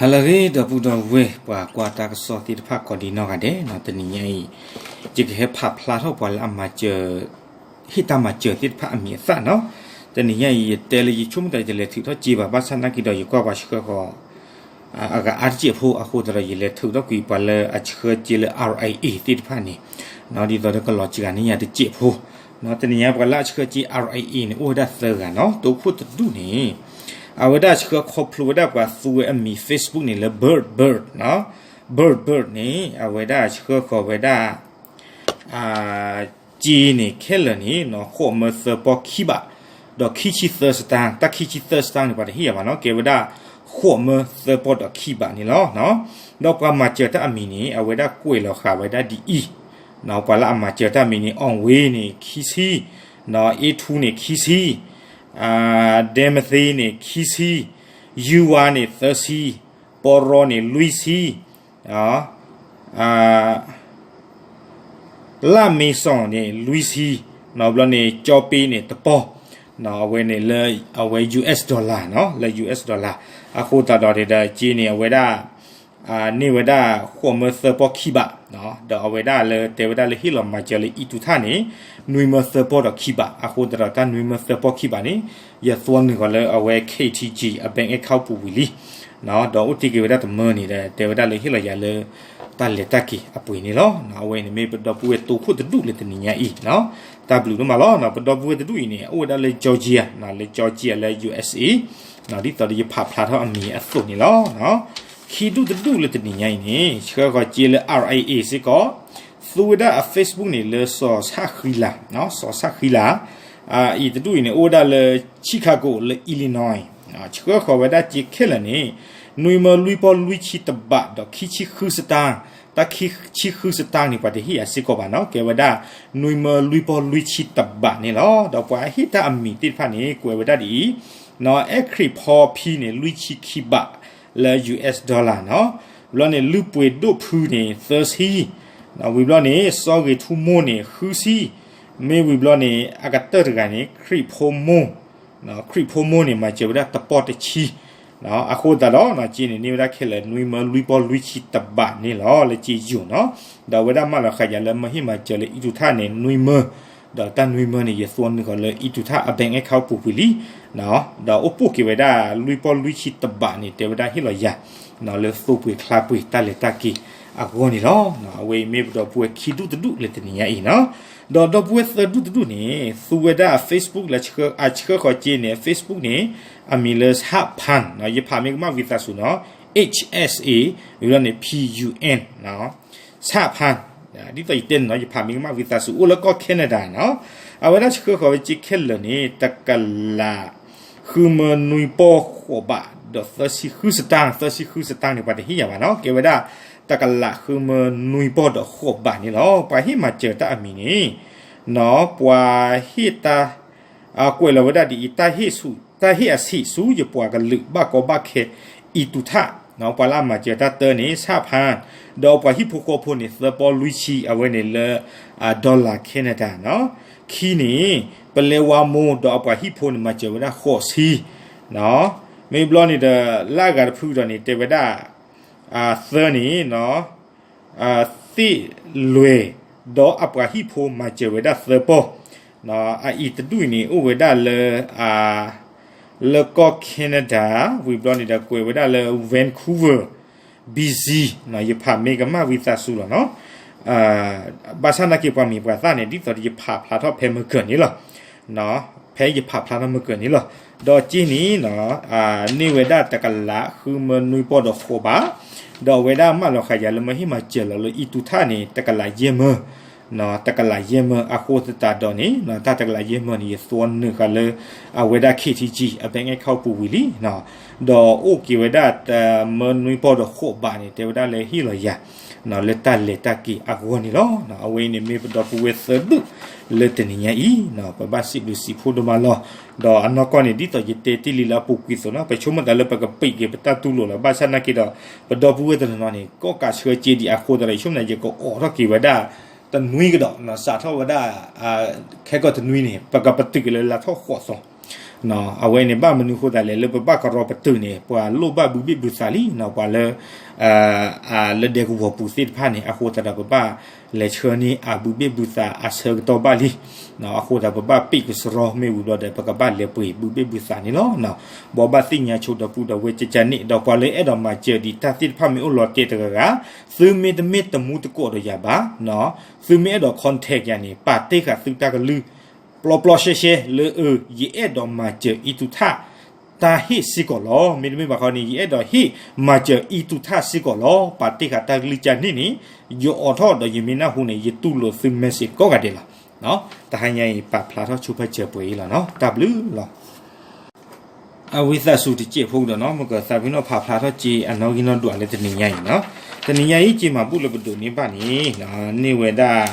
ဟါလၢအဂ့ၤ ဒီပုၢ်ဒီဝဲၢ် ပှၤကွၢ်တၢ်ကစီၣ်သ့ၣ်တဖၣ်ကိးဒံနီၢ်ဂၤဒဲးနီၤ, တနံၤညါအံၤ ယကဟဲဖးဖျါထီၣ်ပှၤလၢအမၤစၢၤ ဟ့ၣ်တၢ်မၤစၢၤသ့ၣ်တဖၣ်အမံၤအသၣ်နီၤ. တနံၤညါအံၤ ယတဲလၢယဆိကမိၣ်တၢ်ယတလဲၤထုးထီၣ်စ့ဘၣ်, ဘၣ်ဆၣ်နာ်က့ဒီး ယကွၢ်ပှၤဆှၢဃီၤ အဂၤအါတစဲးဖိအဃိသတးဒီး ယလဲၤထုးထီၣ်ကွံာ်ပှၤလၢအဆှၢစ့လၢ R I A သ့ၣ်တဖၣ်န့ၣ်, ဒ်သိးဒီးကလီၤစှၤန့ၢ်ယၤတစဲးဖိ, တနံၤညါပှၤလၢအဆှၢစ့ R I A န့ၣ် အိၣ်ဝဲဒၣ်သၢဂၤနီၤ, တိခိၣ်တဒူၣ်န့ၣ် အဝဲဒၣ်ဆှၢခီဖျိဝဲဒၣ်ပှၤသူဝဲအမံၤ Facebook န့ၣ်လၢ Bird Bird နီၤ, Bird Bird န့ၣ် အဝဲဒၣ်ဆှၢဃီၤဝဲဒၣ် စ့န့ၣ်ခဲလၢာ်န့ၣ် ဃိးမၢသၢပီၢ်ခံဘး, ဒီးခံဆံသၢစတၣ်, တၢ်ခံဆံသၢစတၣ်န့ၣ် ပှၤတဟ့ၣ်ယၤဘၣ်နီၤ, ကဲဝဲဒၣ် ဃိးမၢသၢပီၢ်ဒီးခံဘးန့ၣ်လီၤ. ဒီးပှၤမၤစၢၤတၢ်အမံၤန့ၣ် အဝဲဒၣ်ကွဲးလီၤဃာ်ဝဲဒၣ်ဒ်အံၤ, ပှၤလၢအမၤစၢၤတၢ်မံၤန့ၣ် အီၣ်ဝ့န့ၣ် ခံဆံ, အ့ထူန့ၣ် ခံဆံ, ဒဲမသ့န့ၣ် ခံဆံ, ယူဝါန့ၣ် သၢဆံ, ပီရီန့ၣ် လွံၢ်ဆံ, လၢမ့စီၣ်န့ၣ် လွံၢ်ဆံ, ဘျီန့ၣ် ကၠီပ့န့ၣ် တပီၢ်, အဝဲန့ၣ်လၢ အဝဲ US dollar နီၤ, လၢ US dollar အဃိသတးဒီး တဲဒၣ်စ့န့ၣ် အဝဲဒၣ် န့ၢ်ဝဲဒၣ် ဃိးမၢသၢပီၢ်ခံဘး, ဒီးအဝဲဒၣ်လၢတဲဝဲဒၣ်လၢဟ့ၣ်လီၤမၤစၢၤလၢအံၤတုၤထၣ်န့ၣ် နွံမၢသၢပီၢ်ဒီးခံဘး, အဃိသတးဒီးတၢ်နွံမၢသၢပီၢ်ခံဘးန့ၣ် ယသွီနုာ်ဃီၤလၢအဝဲ K T G အ bank account ပူၤဝံၤလံ, ဒီးအိၣ်တ့ၢ်က့ၤဝဲဒၣ်တမၢန့ၣ်ဒီး တဲဝဲဒၣ်လၢဟ့ၣ်လီၤယၤလၢ တၢ်လဲၤတၢ်က့ၤအပှ့ၤန့ၣ်လီၤ. အဝဲန့ၣ်မ့ၢ်ပဒီပုၢ်ဝဲၢ်တိခိၣ်တဒူၣ်လၢတနံၤညါအံၤ, တၢ်ဘျုးဒိၣ်မးလီၤ. ပဒီပုၢ်ဝဲၢ်တဒူၣ်အံၤန့ၣ် အိၣ်ဝဲဒၣ်လၢ Georgia လၢ Georgia လၢ USA ဒ်သိးဒီးယဖးဖျါထီၣ်အမံၤအသိးန့ၣ်လီၤ. ခံဒူၣ်တဒူၣ်လၢတနံၤညါအံၤန့ၣ် ဆှၢဃီၤစ့လၢ R I A စ့ၢ်ကီး, သူဝဲဒၣ်အ Facebook န့ၣ်လၢ စီၤဆၣ်ဃံလၤ, စီၤဆၣ်ဃံလၤ, အံၤတဒူၣ်အံၤန့ၣ် အိၣ်ဝဲဒၣ်လၢ Chicago လၢ Illinois, ဆှၢဃီၤဝဲဒၣ်စ့ခဲလၢာ်န့ၣ် နွံမၢလွံၢ်ပီၢ်လွံၢ်ဆံတဘး ဒီးခံဆံဃုစတၣ်, တၢ်ခံဆံဃုစတၣ်န့ၣ် ပှၤတဟ့ၣ်ယၤစ့ၢ်ကီးဘၣ်နီၤ, ကဲဝဲဒၣ် နွံမၢလွံၢ်ပီၢ်လွံၢ်ဆံတဘးန့ၣ်လီၤ. ဒီးပှၤဟ့ၣ်တၢ်အမံၤသ့ၣ်တဖၣ်န့ၣ် ကွဲးဝဲဒၣ်ဒ်အံၤ, အဲၣ်ခရံာ်ဖီဖံန့ၣ် လွံၢ်ဆံခံဘးလၢ US dollar နီၤ, ဘျီန့ၣ် လုၢ်ပှ့ၤဒိၣ်ဖုန့ၣ် သၢဆံ, ဝံၤဘျီန့ၣ် စီၤဂ့ၤထူမိၢ်န့ၣ် ဃုဆံ, မ့ၢ်ဝံၤဘျီန့ၣ် အကတၢၢ်တဂၤန့ၣ် ခရံာ်ဖိမိၢ် ခရံာ်ဖိမိၢ်န့ၣ် မၤစၢၤဝဲဒၣ်တပီၢ်တဆံ, အဃိသတးဒီး စ့န့ၣ်န့ၢ်ဝဲဒၣ်ခဲလၢာ် နွံမၢလွံၢ်ပီၢ်လွံၢ်ဆံတဘးန့ၣ်လီၤ လၢစ့ယိာ်နီၤ, ဒီးအဝဲဒၣ်မၢလီၤဃာ်ယၤလၢမ့ၢ်ဟ့ၣ်မၤစၢၤလၢအံၤတုၤထၣ်န့ၣ် နွံမၢ, ဒီးတၢ်နွံမၢန့ၣ် ယသွီနုာ်ဃီၤလၢအံၤတုၤထၣ်အ bank account ပူၤကွံာ်လံ, ဒီးအိၣ်ပိၢ်က့ၤဝဲဒၣ်လွံၢ်ပီၢ်လွံၢ်ဆံတဘးန့ၣ် တဲဝဲဒၣ်ဟ့ၣ်လီၤယၤ လၢသိပှ့ၤချါပှ့ၤတၢ်လဲၤတၢ်က့ၤအဂီၢ်န့ၣ်လီၤ. အဝဲအံၤမ့ၢ်ပဒီပုၢ်ဝဲၢ်ခံဒူၣ်တဒူၣ်လၢတနံၤညါအံၤနီၤ, ဒီးဒီပုၢ်ဝဲၢ်သၢဒူၣ်တဒူၣ်န့ၣ် သူဝဲဒၣ်အ Facebook လၢအဆှၢဃီၤစ့န့ၣ် Facebook န့ၣ် အမံၤလၢ ဟၣ်ဖၣ်, ယဖးမ့ၢ်ကမၣ်ဝံသးစူၤနီၤ, H S A ဝံၤဘျီန့ၣ် P U N ဟၣ်ဖၣ်, ဒ်သိးယတဲန့ၣ်နီၤ ယဖးမ့ၢ်ကမၣ်ဝံသးစူၤ အိၣ်လၢကီၢ် Canada နီၤ, အဝဲဒၣ်ဆှၢဃီၤဝဲစ့ခဲလၢာ်န့ၣ် တကလး ဃုမၢနွံပီၢ်ဃိးဘး ဒီးသၢဆံဃုစတၣ်, သၢဆံဃုစတၣ်န့ၣ် ပှၤတဟ့ၣ်ယၤဘၣ်နီၤ, ကဲဝဲဒၣ် တကလးဃုမၢနွံပီၢ်ဒီးဃိးဘးန့ၣ်လီၤ. ပှၤဟ့ၣ်မၤစၢၤတၢ်အမံၤန့ၣ် ပှၤဟ့ၣ်တၢ် ကွဲးလီၤဝဲဒၣ်ဒ်အံၤ, တၢ်ဟ့ၣ်အဆံးဆူယပှၤကလုာ်ဘၣ်ကီဘၣ်ခဲအံၤတုၤထၣ်, ပှၤလၢအမၤစၢၤတၢ်တၢန့ၣ် ဟၣ်ဖၣ်, ဒီးပှၤဟံၣ်ဖိဃီဖိန့ၣ် သၢပီၢ်လွံၢ်ဆံ အဝဲန့ၣ်လၢ dollar Canada နီၤ, ခံန့ၣ် ပလဲဝါမိၢ်ဒီးအပှၤဟံၣ်ဖိန့ၣ် မၤစၢၤဝဲဒၣ်ဃိးဆံ, မ့ၢ်ဘျီန့ၣ်ဒီး လၢအဂၤတဖုကဒီးန့ၣ် တဲဝဲဒၣ် သၢန့ၣ် သ့ၣ်လွဲၢ် ဒီးအပှၤဟံၣ်ဖိမၤစၢၤဝဲဒၣ်သၢပီၢ်, အအံၤတဒူၣ်အံၤန့ၣ် အိၣ်ဝဲဒၣ်လၢ လၢကီၢ် Canada ဝံၤဘျီန့ၣ်ဒီး ကွဲးဝဲဒၣ်လၢ Vancouver, B C ယဖးမ့ၢ်ကမၣ်ဝံသးစူၤလီၤနီၤ, ဘၣ်ဆၣ်နာ်က့ပှၤမံၤပှၤသၣ်န့ၣ် ဒ်သိးဒီးယဖးဖျါထီၣ်ဖဲမုၢ်ကၢၢ်န့ၣ်လီၤ. ဖဲယဖးဖျါထီၣ်မုၢ်ကၢၢ်န့ၣ်လီၤ. ဒီးစ့န့ၣ် န့ၢ်ဝဲဒၣ်တကလးဃုမၢနွံပီၢ်ဒီးဃိးဘး, ဒီးအဝဲဒၣ်မၢလီၤဃာ်ယၤလၢမ့ၢ်ဟ့ၣ်မၤစၢၤလီၤလၢအံၤတုၤထၣ်န့ၣ် တကလးယဲၢ်မၢ, တကလးယဲၢ်မၢအဃိသတးဒီးန့ၣ် တၢ်တကလးယဲၢ်မၢန့ၣ် ယသွီနုာ်ဃာ်လၢ အဝဲဒၣ် K T G အ bank account ပူၤဝံၤလံ ဒီးအိၣ်က့ၤဝဲဒၣ်တမၢနွံပီၢ်ဒီးဃိးဘးန့ၣ် တဲဝဲဒၣ်လၢဟ့ၣ်လီၤယၤ လၢတၢ်လဲၤတၢ်က့ၤအဂီၢ်န့ၣ်လီၤ. အဝဲအံၤန့ၣ်မ့ၢ်ပဒီပုၢ်ဝဲၢ်သၢဒူၣ်လၢတနံၤညါအံၤ ပဘၣ်စံးဘျုးစံးဖှိၣ်ဒိၣ်မးလီၤ. ဒီးအနီၢ်ကီၢ်န့ၣ် ဒ်သိးယတဲတ့ၢ်လံလၢအပူၤကွံာ်အသိးနီၤ ပဆိကမိၣ်သးလၢပကပံးက့ၤပတၢ်တူၢ်လိာ်လီၤ. ဘၣ်ဆၣ်နာ်က့ဒီး ပဒီပုၢ်ဝဲၢ်တနီၤနီၤန့ၣ် ကီၣ်ကးဆှၢစ့ဒံးအဃိသတးဒီး ယဆိကမိၣ်သး ယကအိးထီၣ်က့ၤဝဲဒၣ် တနွံကဒီး စးထီၣ်ဝဲဒၣ် ခဲကီၢ်တနွံန့ၣ် ပကပတုာ်က့ၤလၢလါထီၣ်ဃိးသီ အဝဲန့ၣ်ဘၣ်မနုၤအဃိသတးလဲၣ် လၢပဘၣ်ကရီပတုာ်န့ၣ် ပှၤလိၣ်ဘၣ်ဘုဘ့ၣ်ဘုသးလံနီၤ ပှၤလၢ လၢဒဲကဝီၤပူၤသ့ၣ်တဖၣ်န့ၣ် အဃိသတးဒီးပဘၣ်လဲၤဆှၢန့ၢ်အဘုဘ့ၣ်ဘုသးအဆၢကတီၢ်ဘၣ်လံ. အဃိသတးပဘၣ်ပ့ၢ်ကစရီမ့ၢ်ဝံၤဘျီဒီး ပကဘၣ်လဲၤပှ့ၤဘုဘ့ၣ်ဘုသးန့ၣ်လီၤ. ဘီဘၣ်သ့ၣ်ညါဆိဒီပုၢ်ဒီဝဲၢ်ကကန့ၣ် ဒီးပှၤလၢအဲၣ်ဒိးမၤစၢၤဒံးတၢ်သ့ၣ်တဖၣ်မ့ၢ်အိၣ်လီၤတဲာ်တဂၤဂၤ သုမ့တမ့ၢ်တမူတကိးဒီးယၤဘၣ် သုမ့ၢ်အဲၣ်ဒိး contact ယၤန့ၣ် ပာ်တ့ၢ်ဃာ်သုတၢ်ကလုၢ် ပျီပျီရှဲရှဲလၢအ ယအဲၣ်ဒိးမၤစၢၤအံၤသူၣ်ထၣ် တၢ်ဟ့ၣ်စ့ၢ်ကီးလီၤ. မ့တမ့ၢ်ဘၣ်ခီန့ၣ် ယအဲၣ်ဒိးဟ့ၣ်မၤစၢၤအံၤသူၣ်ထၣ်စ့ၢ်ကီးလီၤ. ပာ်တ့ၢ်ဃာ်တၢ်ကလုၢ်ကန့ၣ်န့ၣ် ယအိးထီၣ်ဒီးယမ့ၢ်နၢ်ဟူန့ၣ် ယတူၢ်လိာ်သု message ကိးဂၤဒဲးလီၤ. တဟါညါအံၤ ပာ်ဖျါထီၣ်ဆိဖဲစၢၤပှဲၤအံၤလီၤနီၤ. တၢ်ဘျုးလီၤ. အဝံသးစူၤတစဲးဖိကဒီးနီၤ မ့ၢ်ကသးပ့ၤနီၣ်ဖးဖျါထီၣ်စ့အနီၣ်ဂံၢ်နီၣ်ဒွးလၢတနံၤညါအံၤနီၤ. တနံၤညါအံၤ စ့မၤဘူၣ်လၢပဒိးန့ၢ်ဘၣ်န့ၣ် န့ၢ်ဝဲဒၣ်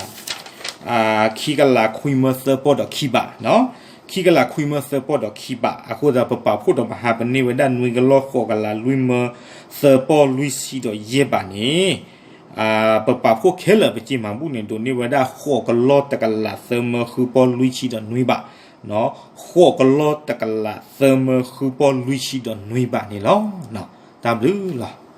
ခံကလးခွံမၢသၢပီၢ်ဒီးခံဘးနီၤ. ခံကလးခွံမၢသၢပီၢ်ဒီးခံဘး အဃိသတး ပပာ်ဖှိၣ်ဒီးမဟါ ပန့ၢ်ဝဲဒၣ်နွံကလီၢ်ဃိးကလးလွံၢ်မၢသၢပီၢ်လွံၢ်ဆံဒီးယဲၢ်ဘးန့ၣ် ပပာ်ဖှိၣ်ခဲလၢာ်ပစ့မၤဘူၣ်န့ၣ် ဒိးန့ၢ်ဝဲဒၣ်ဃိးကလီၢ်တကလးသၢမၢဃုပီၢ်လွံၢ်ဆံဒီးနွံဘး, ဃိးကလီၢ်တကလးသၢမၢဃုပီၢ်လွံၢ်ဆံဒီးနွံဘးန့ၣ်လီၤ. တၢ်ဘျုးလီၤ.